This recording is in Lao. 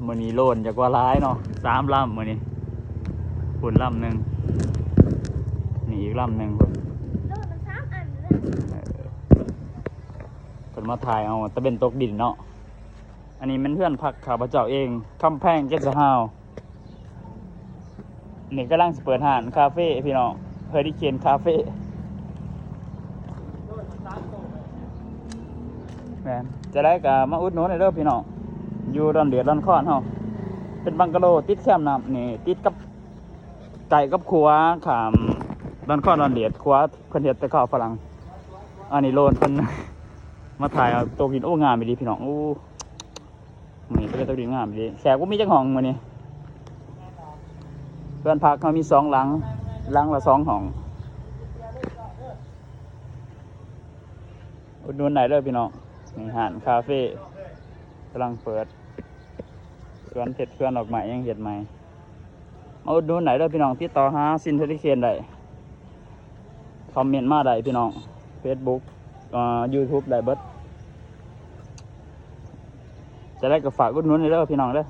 ມື້ນີ້ໂລນຈັກວ່າຫຼາຍເນາະ ສາມລຳມື້ນີ້ ພຸ້ນລຳໜຶ່ງ ນີ້ອີກລຳໜຶ່ງພຸ້ນ ໂລນມັນສາມອັນເລີຍ ເອີ ເພິ່ນມາຖ່າຍເອົາຕາເວັນຕົກດິນເນາະ. ອັນນີ້ແມ່ນເຮືອນພັກຂ້າພະເຈົ້າເອງ ຄຳແພງ ເກັດສະຮາວ. ນີ້ກຳລັງຊິເປີດຮ້ານຄາເຟພີ່ນ້ອງ ເຮີຣິເຄນຄາເຟ ແມ່ນ ຈະໄດ້ກໍມາອຸດໜູນເດີພີ່ນ້ອງ ຢູ່ດອນເດດດອນຄອນເຮົາ ເປັນບັງກະໂລຕິດແຄມນ້ຳນີ້ ຕິດກັບ ໃກ້ກັບຂົວຂ້າມດອນຄອນດອນເດດ ຂົວເພິ່ນເຮັດແຕ່ເຂົ້າຝຣັ່ງ. ອັນນີ້ໂລນເພິ່ນມາຖ່າຍເອົາຕົກດິນ ໂອ້ ງາມອີ່ຫຼີພີ່ນ້ອງ ໂອ້ ມື້ນີ້ເພິ່ນຕົກດິນງາມອີ່ຫຼີ ແຂກບໍ່ມີຈັກຫ້ອງມື້ນີ້ ເຮືອນພັກເຮົາມີສອງຫຼັງ ຫຼັງລະສອງຫ້ອງ ອຸດໜູນໄດ້ເດີພີ່ນ້ອງ. ນີ້ຮ້ານຄາເຟກຳລັງເປີດ ສວນເຮັດສວນດອກໄມ້ຍັງເຮັດໃໝ່ ມາອຸດໜູນໄດ້ເດີພີ່ນ້ອງ ຕິດຕໍ່ຫາຊິນເຮີຣິເຄນໄດ້ ຄອມເມັນມາໄດ້ພີ່ນ້ອງ ເຟສບຸກ ເອີ ຢູທູບໄດ້ເບິດ ຈະໄດ້ກໍຝາກອຸດໜູນເດີພີ່ນ້ອງເດີ.